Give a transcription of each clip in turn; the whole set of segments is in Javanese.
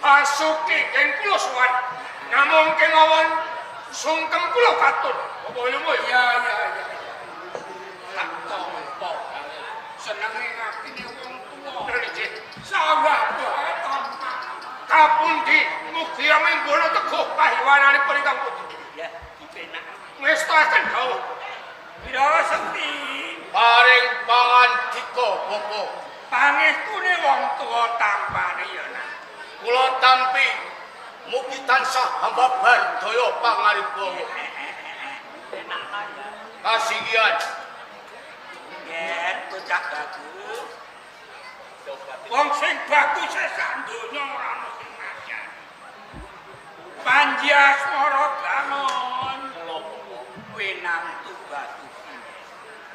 Basuki gen kula sowan. Namung kemawon sungkem kula katun. Bapak Wilumoyo. Ya ya ya. Tak tampa. Senenge ngakine wong tuwa. Nggih. Sawah wae tampa. Kapundi mugi amenggono teguh pahiwananipun ingkang putri. Ya, dipenak. Ngestakaken dawuh. Wirawa Sekti. Paring pangandika Bapak. Pangestune wong tuwa tampane ya nak. Kula tampi mugi tansah hamba daya pangaribawa. Enak ya. Kasihan. Yen bocah bagus. Wong sing bagus sak donya ora ono sing masyani. Panji asmara bangun winantu batu.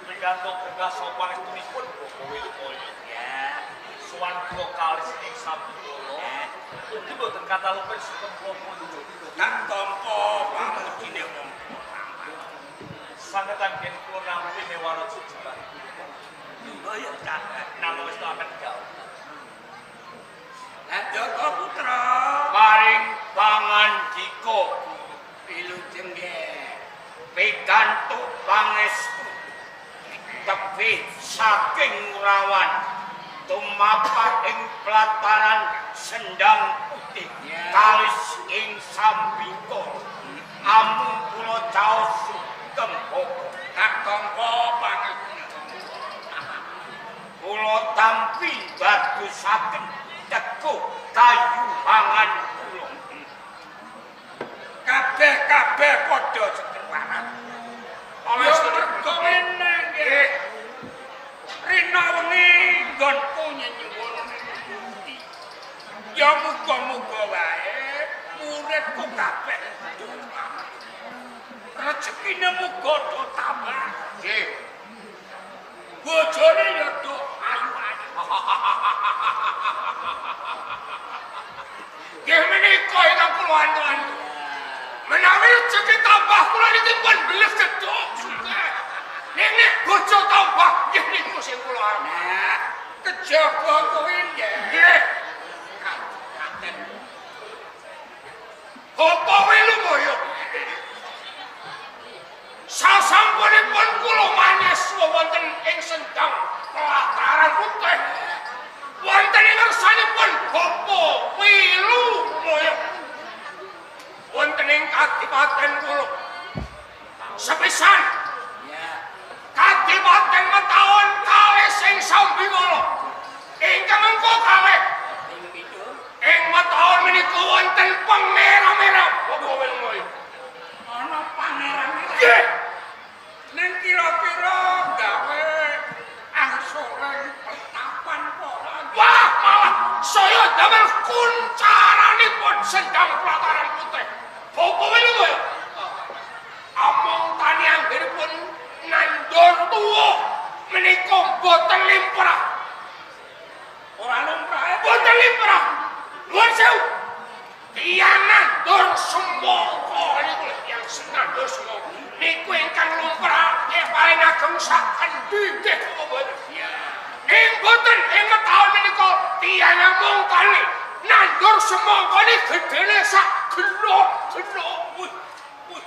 Pikantuk berkah saka pangestunipun Bapak Wilumoyo. Ya, sowan kula kalis ing Sambikala. Ugi boten katalupen sugeng kula pundhut. Tak tampa pamujine wong tuwa tampa. Sanget anggen kula nampi mewara jujuran. Lho ya cah. Namung wis akan gawe. Lan Joko Putra Paring pangandika wilujeng nggih. Pikantuk pangestu tebih saking Ngurawan tumapak ing pelataran Sendang Putih kalis ing Sambikala. Amung kula caos sugeng Bapak. Tak tampa pangestune wong tuwa. Kula tampi bagusaken teguh kayuhangan kula. Kabeh-kabeh padha seger waras. Ya mergo ngene nggih. Rina wengi nggonku nyenyuwun bukti. Ya muga-muga wae muridku kabeh slamet. Rezekine muga do tambah. Nggih. Bojone ya do ayu-ayu. Nggih menika ingkang kula antu-antu. Menawi rezeki tambah kula niki pun beles gedhok sugih. Nek bojo tambah nggih niku sing kula arep. Nah, kejaga kuwi nggih. Nggih. Bapak Wilumoyo. Sasampunipun kula manyaswa wonten ing Sendang Pelataran Putih. Wonten ing ngersanipun Bapak Wilumoyo. Wonten ing kadipaten kula. Sepisan Ya. kadipaten metaun kalih sing Sambikala. Ingkang engko kalih Ping pindho ing metaun menika wonten pangeran-merah Bapak Wilumoyo. ana pangeran. Nggih. Ning kira-kira gawe angsuran pertapan ora. Wah, malah saya damel kuncaranipun Sendang Pelataran Putih. Bapak Wilumoyo. Amung tani anggenipun nandur tuwa menika boten limrah. Ora lumrah. Boten limrah. Nuwun sewu. Tiyang nandur semangka niku lho, tiyang sing nandur semangka. Niku ingkang lumrah paling ageng sak kendi nggih kok mboten. Ing boten ing taun menika tiyang amung tani nandur semangka niki gedene sak gelok-gelok. Wih, wih.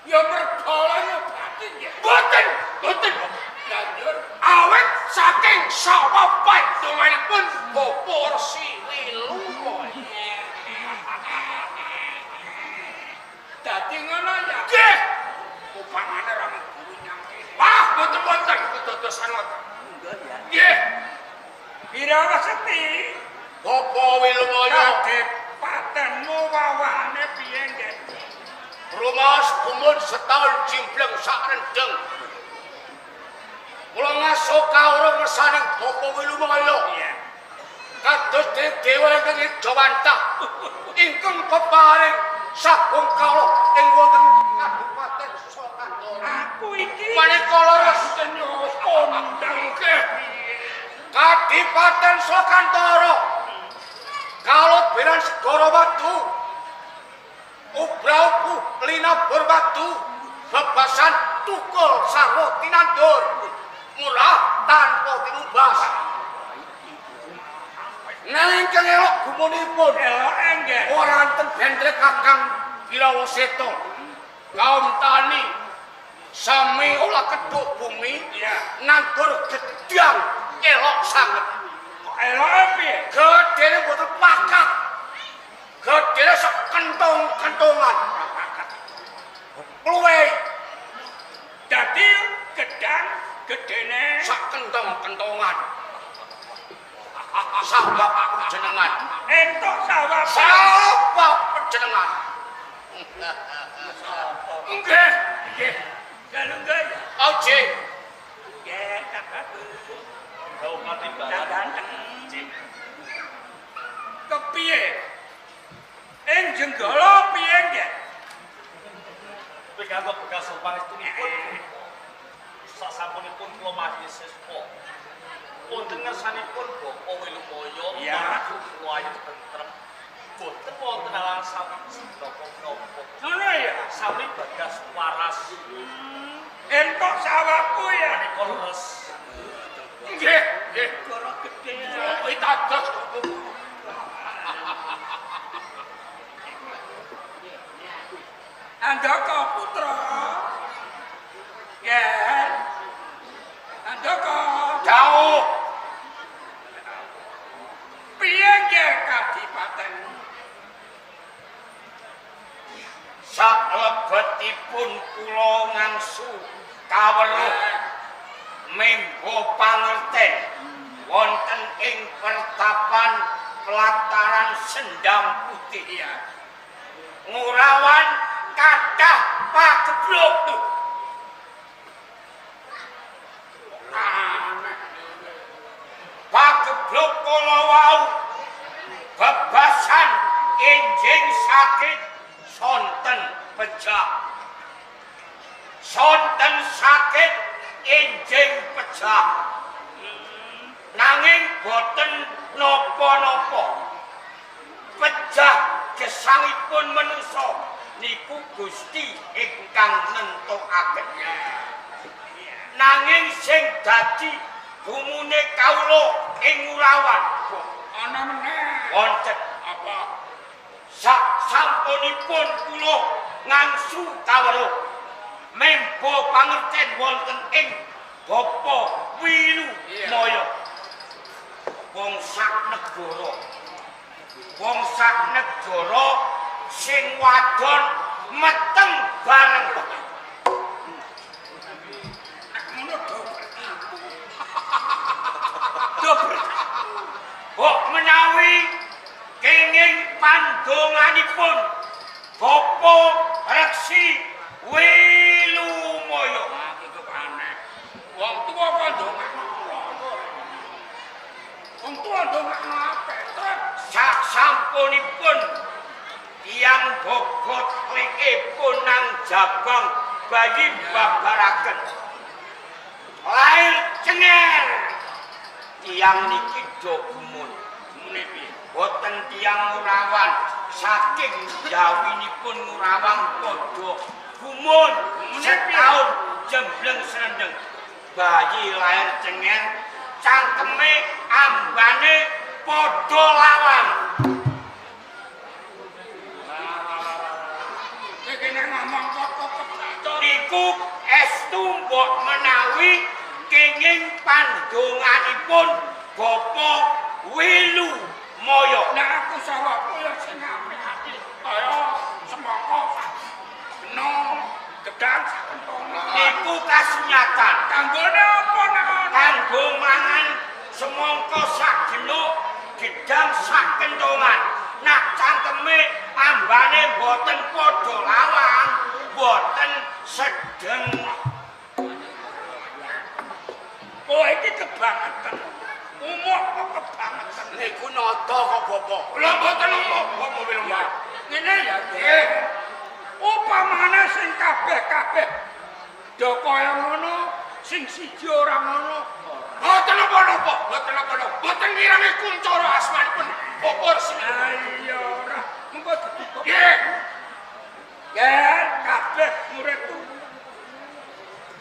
Ya mergolane batin ya. Boten, boten. Lanjut. Awet saking sawah pandonganipun Bapak Resi Wilumoyo. Dadi ngono ya. Nggih. Upamane ra guru nyang kene. Wah, boten wonten kedadosan ngoten. Enggak ya. Nggih. Wirawa Sekti. Bapak Wilumoyo. Kadipatenmu wawane piye nggih? Rumaos gumun setahun jimbleng sak rendeng. Kula ngaso kawruh ngersaning Bapak Wilumoyo. Iya. Kados dene dewa ingkang Ejawantah ingkang peparing sagung kawula ing wonten Kabupaten Sokantara. Aku iki Maneka leres kondang Nggih. Kadipaten Sokantara. Kaloberan segara watu. Ubra-ubu linabur watu, bebasan tukul sarwa tinandur. Murah tanpa tinumbas. Nanging kang elok gumunipun. Elok nggih. Ora enten bentre Kakang Bilawaseta. Kaum tani sami olah keduk bumi nandur gedang elok sanget. Kok eloke piye? Gedene mboten pakat. Gedene sak kentong-kentongan. Kluwe Dadi gedang gedene sak kentong-kentongan. Sabab jenengan. Entuk sawab. Sabab jenengan. Nggih, nggih. Dalu nggih. Oje. Nggih, tak bagus. Jauh Tak ganteng. Kepiye? Ing Jenggala piye nggih? Pikantuk bekas pangestunipun. Sasampunipun kula mahi siswa. Wonten ngersanipun Bapak Wilumaya Ya. Kula ayem tentrem. Boten wonten alang sawiji napa-napa. Ngono ya. Sami bagas waras. Entuk sawabku ya. Menika leres. Nggih, nggih. Goro gedhe. Kuwi dados Andaka putra. Nggih. Andaka. Jauh. Piye nggih kadipaten? Saklebetipun kula ngangsu kawruh menggo pangerten wonten ing pertapan pelataran Sendang Putih. Iya. Ngurawan kathah pagebluk. Aneh. Pagebluk kala wau bebasan enjing sakit sonten pejah. Sonten sakit enjing pejah. Nanging boten napa-napa. Pejah gesangipun manusa niku Gusti ingkang nentokaken. Nanging sing dadi gumune kawula ing Ngurawan Ana meneh. wonten Apa? sak sampunipun kula ngangsu kawruh membo pangerten wonten ing Bapa Wilumaya. Wong sak negara, wong sak negara sing wadon meteng bareng. Nek ngono do aku. Do Mbok menawi kenging pandonganipun Bapa Reksi Wilumaya. Aku iku aneh. Wong tuwa kok ndongakno kula. Wong tuwa ndongakno apik, Tret. Sak sampunipun tiyang bogot lekipun nang jabang bayi babaraken. Lair cenger. Tiyang niki do gumun. Mune piye? Boten tiyang Ngurawan saking jawinipun Ngurawan padha gumun setahun jembleng srendeng. Bayi lair cenger cangkeme ambane padha lawang. Iki nek ngomong kok kepacot. Niku estu mbok menawi kenging pandonganipun Bapa Wilumaya. Nek aku sawabku ya sing apik-apik. Kaya semangka sak geno, gedang sak kentongan. Niku kasunyatan. Kanggone apa nek ana? Kanggo mangan semangka sak genuk, gedang sak kentongan. Nak cangkeme ambane mboten padha lawang, mboten sedeng. Kowe iki kebangetan. Umuk kok kebangetan. Niku nata kok Bapak. Kula mboten umuk Bapak Wilumaya. Ngene ya, Nggih. Upamane sing kabeh-kabeh do kaya ngono, sing siji ora ngono. Mboten napa-napa, mboten napa-napa. Mboten ngirangi kuncara asmanipun Bapak Resi. Ayo ora, mengko ditutup. Nggih. Ger kabeh muridku.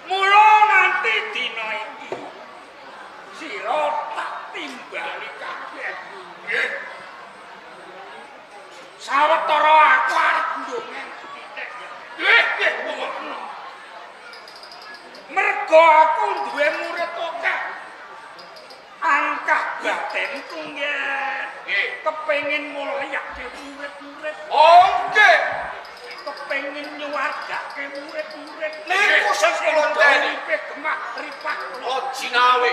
Mula nganti dina iki sira tak timbali kabeh. Nggih. Sawetara aku arep ndongeng sithik. Nggih, nggih, monggo. Mergo aku duwe murid akeh. Angkah batinku nggih. Nggih. Kepengin mulyake murid-murid. Oh, nggih. Kepengin nyuwargake murid-murid. Niku sing kula enteni. Uripe gemah ripah Oh, jinawe.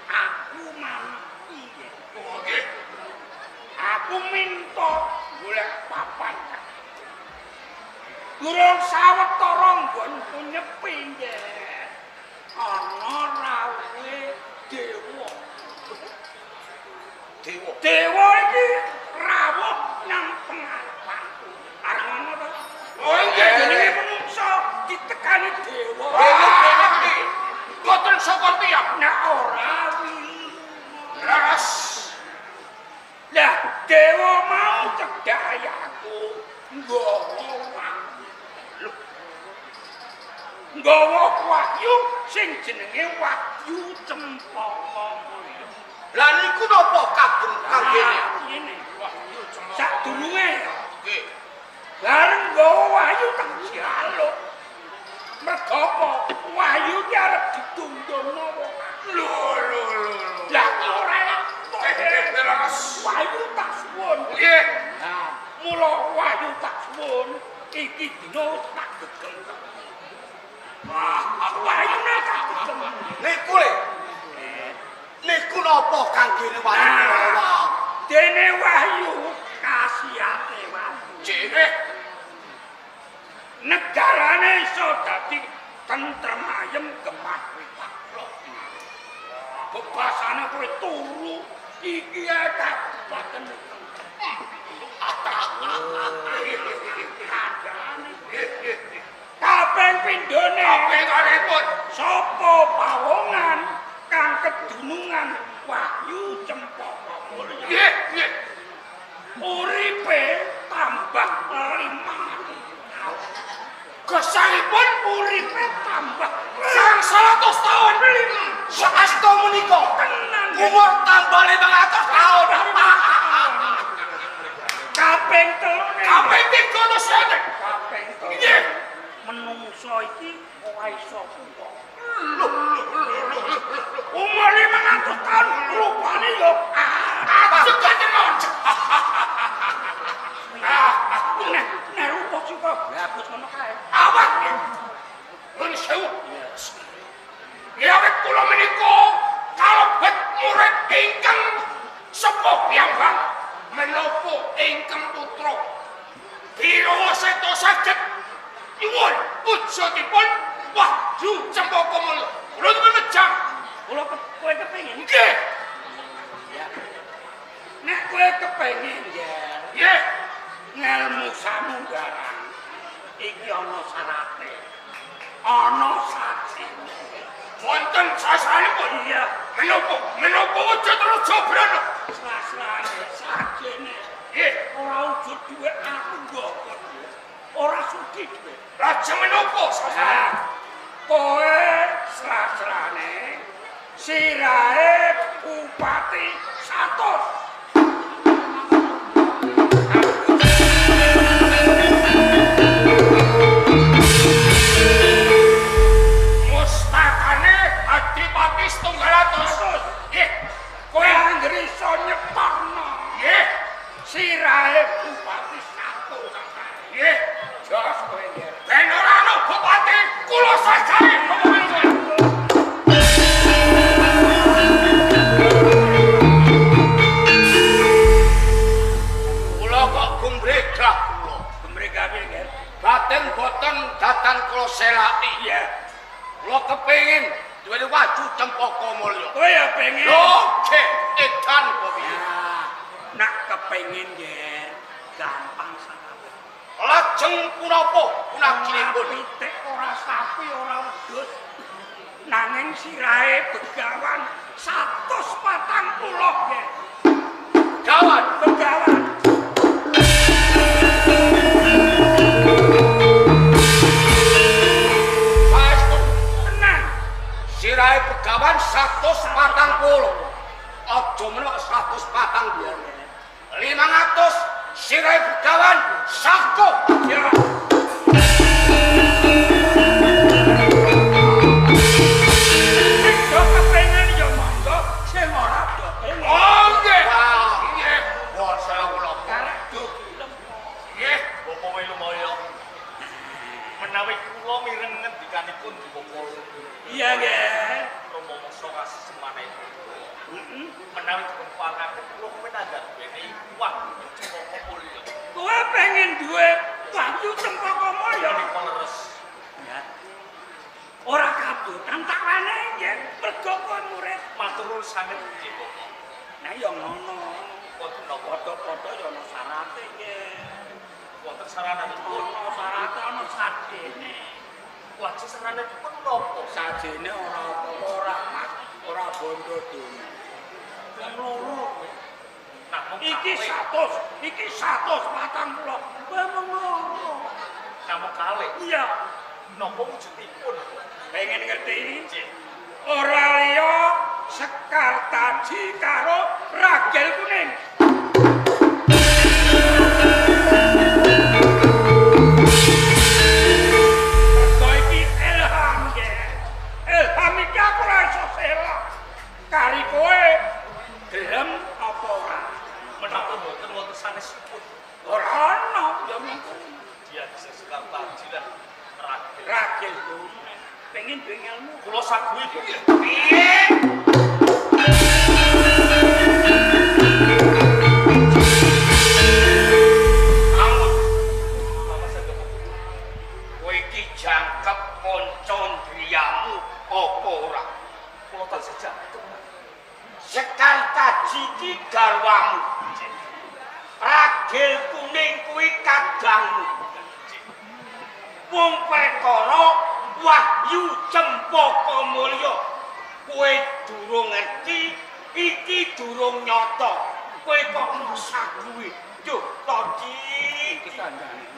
Aku manti. Oh, nggih. Aku minta golek papan. Durung sawetara nggonku nyepi nggih. Ana rawuhe dewa. Dewa. Dewa iki rawuh nang pengarepanku. Arep ngono to? Oh, nggih. Jenenge menungsa ditekani dewa. Dewa iki boten saka tiyang. Nek ora wilu. Leres. Lah, dewa mau cedhak aku nggawa wahyu. Nggawa wahyu sing jenenge Wahyu Cempaka Mulya. Lah niku napa kagem kanggene? Ngene, Wahyu Cempaka. Sadurunge Nggih. bareng nggawa wahyu tak jaluk. Mergo apa? Wahyu ki arep ditundukno wong. Lho, lho, lho. Lah ora Leres. Wahyu tak suwun. Nggih. Nah, mula wahyu tak suwun, iki dina tak gegem. Wah, wahyune tak gegem. Niku le. Niku napa kanggene wahyu Nah. kula? Dene wahyu kasihate wahyu. Nggih. Negarane iso dadi tentrem ayem gemah ripah. Bebasane kowe turu iki ae kabupaten. Kaping pindhone Kaping kalipun. sapa pawongan kang kedunungan Wahyu Cempaka Mulya. Nggih, nggih. Uripe tambah 500 taun. Gesangipun Uripe tambah 100 taun. Saestu menika tenan. umur tambah 500 taun. Kaping telune. Kaping tiga dosane. Kaping telu. Nggih. Menungso iki ora iso tuwa. Lho, lho, lho, lho. Umur 500 taun rupane yo Ajeg tenan. Nek nek rupa sika gabus ngono kae. Awak. Nun sewu. Ya awet kula menika kalebet murid ingkang sepuh piyambak menapa ingkang putra Birawa Seta saged nyuwun wujudipun Wahyu Cempaka Mulya. Kula dipun mejang. Kula kowe kepengin? Nggih. Nek kowe kepengin, Yer, Nggih. ngelmu samunggaran iki ana syarate. Ana saksine. Wonten sasanipun. Iya, Menapa menapa wujud Raja Brana? sasrane sajene. Nggih. Ora wujud dhuwit aku nggawa. Ora sudi dhuwit. Lajeng menapa sasane? Nah, kowe sasrane sirahe bupati 100. Mustakane Adipati setunggal atus. Nggih. Kowe anggere iso nyetorno Nggih. sirahe bupati 100. Nggih. Jos kowe nggih. Ben ora ana bupati kula sagahe. Kula kok gumregrah kula. Gumregawe nggih. Batin boten datan kula selaki. Iya. Kula kepengin duweni waju Cempaka Mulya. Kowe ya pengen. Lho, nggih, edan kok piye? Nah, nak kepengin nggih gampang sangat. Lajeng punapa punaginipun? Pitik ora sapi ora wedhus. Nanging sirahe begawan 140 nggih. Gawan. Begawan. Saestu Tenan. sirahe begawan 140. Aja menawa 140. 500 Sirahe Begawan Sako. Ya. Sing do kepengen ya monggo, sing ora do pengen. Oh nggih. Nggih. Basa kula. Karek do gelem. Nggih. Bapak Wilumaya. Menawi kula mireng ngendikanipun Bapak Iya nggih. Rama mangsa kasih semanipun. Heeh. Menawi dipun parangaken kula kepen andarbene wahyu Cempaka Mulya. Kowe pengen duwe wahyu Cempaka Mulya? Menika leres. Ya. Ora kabutan tak wenehi nggih, mergo kowe murid. Matur nuwun sanget nggih Bapak. Nah ya ngono. Wonten napa? Padha-padha ya ana syarate nggih. Wonten sarananipun. Ana syarate ana sajene. Wajib sarananipun napa? Sajene ora apa-apa, ora mas, ora bondo donya. Wong loro kowe. Namung Iki kalih. 100, iki 140. Kowe mung loro. Namung kalih. Iya, Napa wujudipun? pengen ngerti? Nggih. Ora liya Sekar Taji karo Ragil Kuning. Mergo iki ilham nggih. Ilham iki aku ora iso selak. Kari kowe gelem apa ora? Menapa mboten wonten sanesipun? Ora ana ya mung Dia bisa Sekar Taji lan Ragil. Ragil Kuning. Pengen duwe ilmu. Kula saguhi Bapak. Piye? Amun Bapak saged kowe iki jangkep kanca ndriyamu apa ora? kula tansah jangkep. Sekar Taji iki garwamu. Ragil Kuning kuwi kadangmu. Wong perkara wahyu Cempaka Mulya kowe durung ngerti, iki durung nyata. Kowe kok saguhi? Yo, Tadi.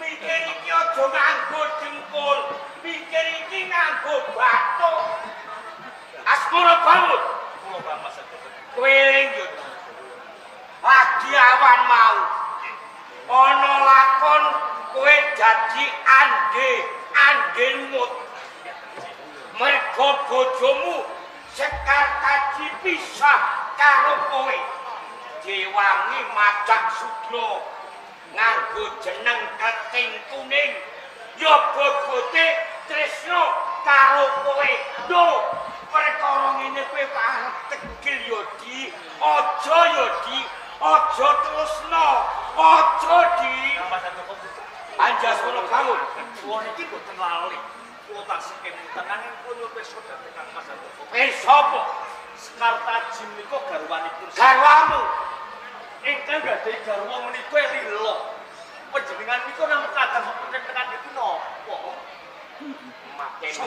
Mikir iki aja nganggo dengkul, mikir iki nganggo bathuk. Asmara bangun. Kula Kang Mas saged. Kowe eling yo. Lagi awan mau. Ana lakon kowe dadi ande, ande lumut. Mergo bojomu Sekar Taji pisah karo kowe. Dewangi macak sudra nganggo jeneng Keting Kuning. Ya bobote tresna karo kowe. Lho, perkara ngene kowe kok arep tegil ya Di. Aja ya Di, aja terusno. Aja Di. Kang Mas Handoko putra. Anjasmana bangun. Kula niki mboten lali. Kula tansih kemutan nanging kula nyuwun pirsa dhateng Kang Mas Handoko. Pirsa apa? Sekar Taji menika garwanipun Garwamu. Ingkang gadhahi garwa menika lila. Panjenengan menika namung kadang petengan niku napa? Mateni.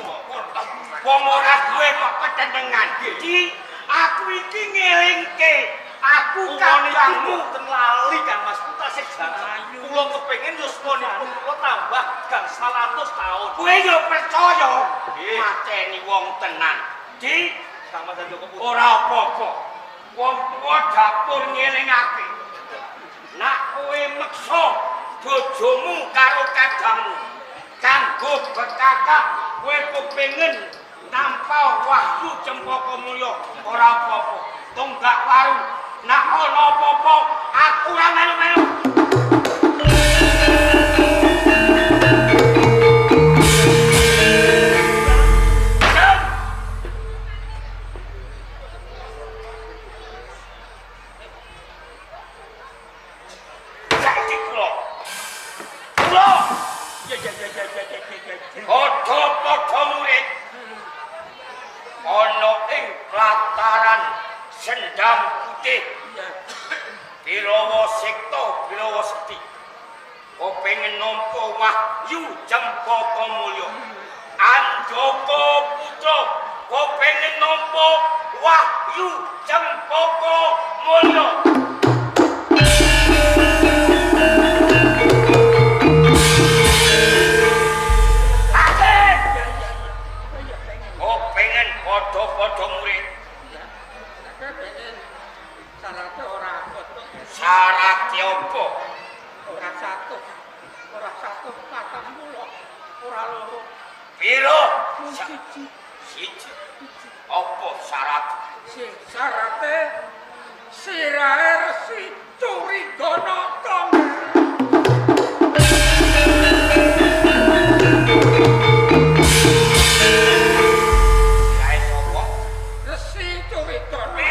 Wong ora duwe kok petenengan. Di, aku iki ngelingke. Aku Kula niki kadangmu. mboten lali Kang Mas, kula tasih jangkep. Kula kepengin yuswanipun kula tambah gangsal atus taun. Kowe yo percaya Nggih. mateni wong tenan. Di, Kang Mas Handoko putra. ora apa-apa. Wong tuwa dapur ngelingake. Nak kowe meksa bojomu karo kadangmu kanggo bekakak kowe kepengin nampa wahyu Cempaka Mulya ora apa-apa. Tunggak waru nak ana apa-apa aku ora melu-melu. Saiki kula. Kula Ya ya ya ya ya ya ya. padha-padha murid ana ing plataran Sendang Putih. Bilawa Sikta, Bilawa Sekti. Kepengin nampa wahyu Cempaka Mulya. Andaka putra kepengin nampa wahyu Cempaka Mulya. Asik! Kepengin padha-padha murid. Syaratnya ora abot. Syarat apa? 100. Ora 140, ora loro. Piro? Mung siji. Siji. Apa syarat? Sing syarate sirahe Resi Curiganata. Sirahe sapa? Resi Curiganata.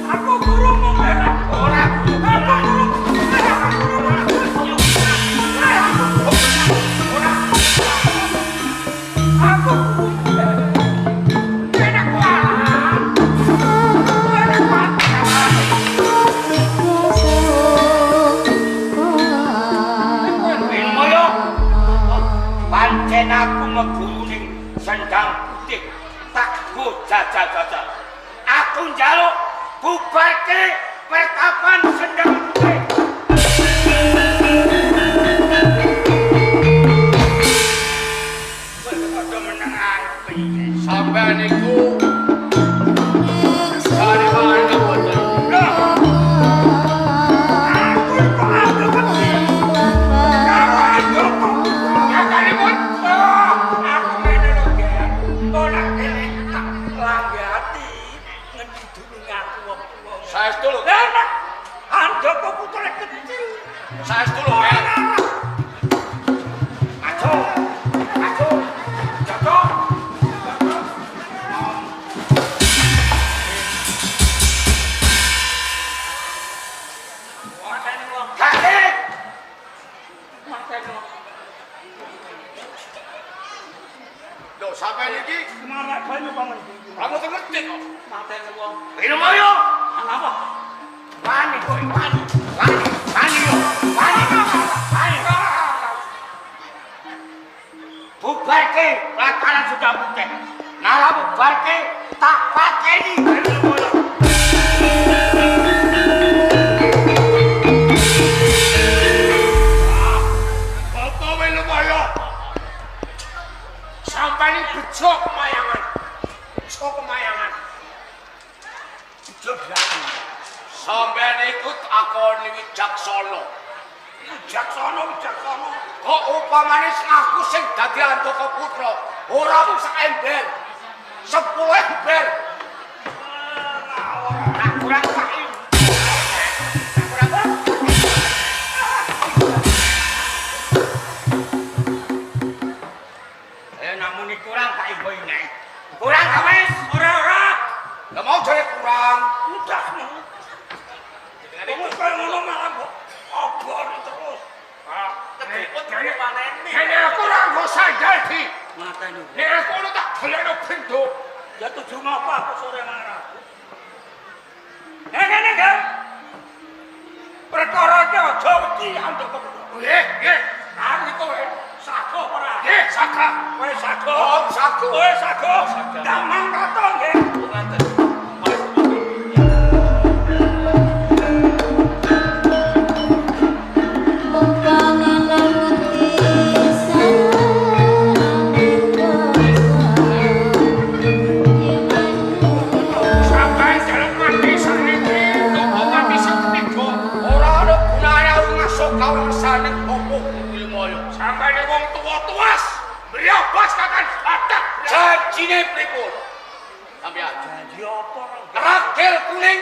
Aku guru mung ora. Aku guru. Aku guru. Enak kualat. Enak kualat. Wilmoyo. Pancen aku meguru ning Sendang Putih. Tak go jajal-jajal. Aku njaluk bubarke pertapan Sendang Putih. Padha meneng ae piye. Sampeyan niku sare-sare boten. Aku kok aku wedi. Karo aku Nyatanipun aku ngene lho, Ger. Ora kene tak langgati ngendi dununge aku wong tuwa. Saestu lho. Lah nek Andaka putra kecil. Saestu lho, Ger. Ajo. Ajo. Jago. Mateni wong. Kakek. Mateni wong. Lho, sampeyan iki Marak banyu paman. ora mboten ngerti kok. Mateni wong. Wilmoyo. Ana apa? Wani kowe, wani. Wani, wani yo. Wani. Wani. Bubarke lakaran sudah putih. Nala bubarke tak pateni. Wilmoyo. Apa Wilmoyo? Sampeyan iki bejo kemayangan. Bejo kemayangan. Bejo belakang. Sampeyan iku takoni wicaksana. Wicaksana, wicaksana. Kok upamane aku sing dadi Andaka Putra, ora mung sak ember. 10 ember. Ora Kurang sak ember. Kurang. Namuni kurang tak imbo ini. Kurang ta wis? Ora ora. Lah mau jare kurang. Udah. Wong kaya ngono malah mbok obor terus. Kediput paneni. Nek aku ora nggo sandal di. Mateni. Nek aku ngono tak golekno benduk. Ya tuju ngapa aku sore marah. Ngene ngene, Ger. Perkara iki aja wedi Andaka Putra. Nggih, nggih. Aku kowe sago ora? Nggih, saga. Kowe sago. Oh, sago. Kowe sago. Ndang mangkat nggih. Ngaten. Sampeyan jaluk mati sakniki, nopo mati saktiga? Ora ana gunane aku ngasuh kawrasan opo Wilmoyo. Sampeyan wong tuwa tuas, mriyabas kakan badak. Janjine pripun? Sampeyan. Janji apa ora? Ragil kuning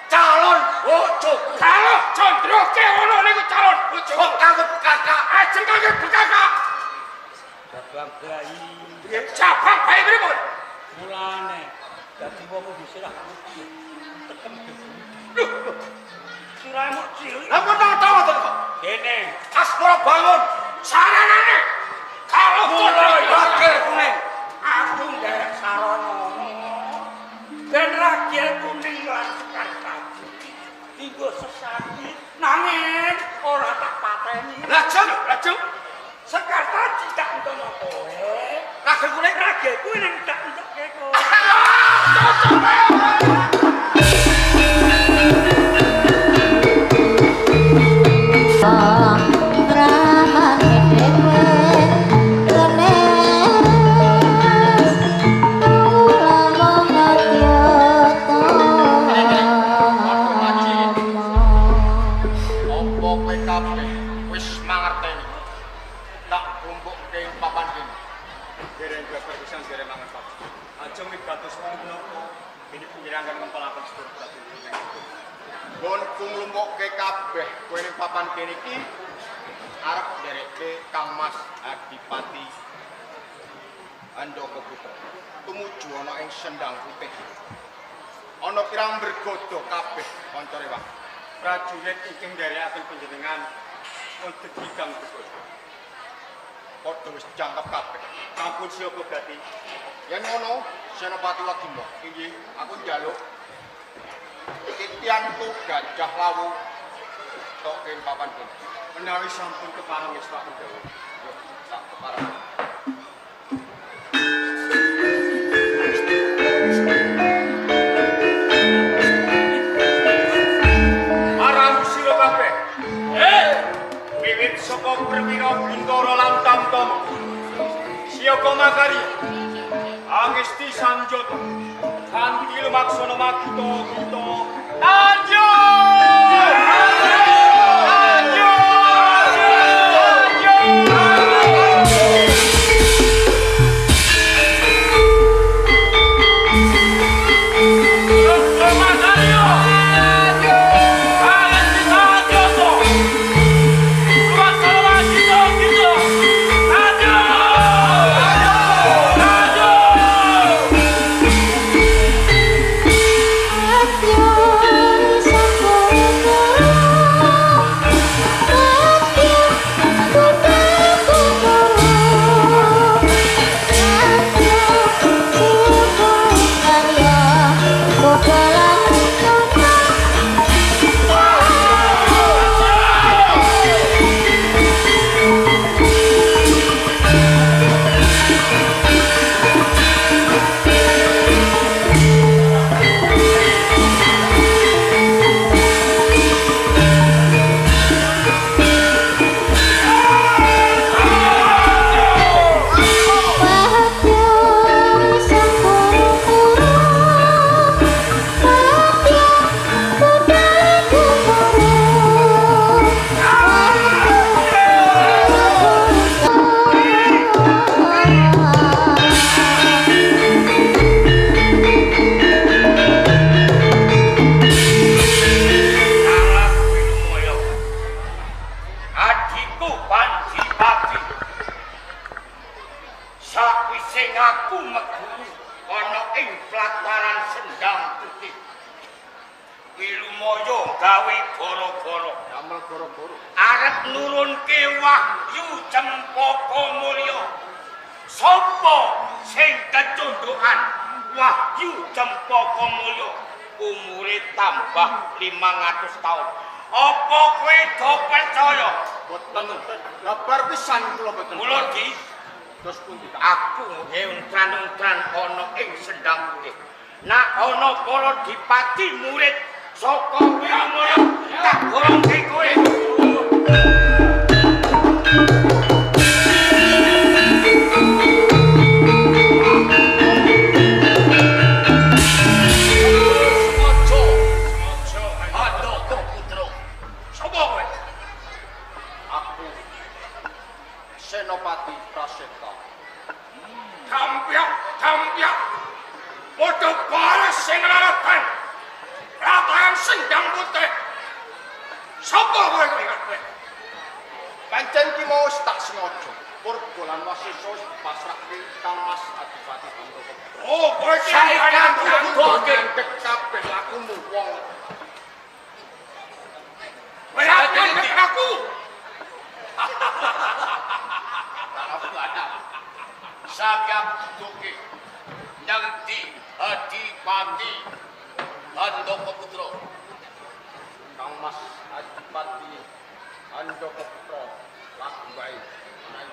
calon bojoku. Kalau Candra Kewono niku calon bojoku. Kok kanggo bekakak? Ajeng kangge bekakak. Jabang bayi. Cabang bayi pripun? Mulane dadi wong kudu sirah putih. Tekem debu. Sirahe mok cilik. Lah kok tau ngoten kok? Kene. Asmara bangun. Saranane kalau Candra Ragil kuning. Aku nderek sarana. Ben ragil kuning lan Sekar Taji. Dinggo sesaki nanging ora tak pateni. Lajeng lajeng Sekar Taji tak entono kowe. Ragil kuning. Ragil kuning tak entokke kowe. Brahman Panjenengan ngempalaken sedaya prajurit. Nggonku nglumpukke kabeh kowe ning papan kene iki arep nderekke Kang Mas Adipati Handaka Putra tumuju ana ing Sendang Putih. Ana pirang bergodo kabeh kanca rewang. Prajurit ingkang nderekaken panjenengan wonten kang bergodo. Padha wis jangkep kabeh. Sampun siapa gati? Yen ngono, Senopati Wagino, inggih aku njaluk titianku Gajah Lawu tok ing papan kene. Menawi sampun kepareng ngestakaken dawuh. Yo, tak kepareng. Marang sira kabeh. Wiwit saka perwira Bintara lan Tamtama. Siyaga makarya. Angesti sanjata. Kanthi lumaksana magita kita. Tanyo! Tanyo! Tanyo! Tambah 500 tahun. Apa kowe do percaya? Boten. Kabar pisan kula boten. Mula di terus pundi? Aku ngeuntran-untran ana ing Sendang Putih. Nak ana para dipati murid saka Wilamaya tak gorongke kowe. Senopati Praseta. Kampyak, kampyak. Padha bares sing laratan. Ratahan Sendang Putih. Sapa kowe kowe? Pancen ki mau wis tak sengaja. Purba lan Wasesa wis dipasrahke Kang Mas Adipati Handaka. Oh, kowe iki saiki kabeh lakumu wong. Kowe ngandhek aku. Sakyam duduke nang di Adipati Handaka Putra. Kang Mas Adipati Handaka Putra laku wae ana ing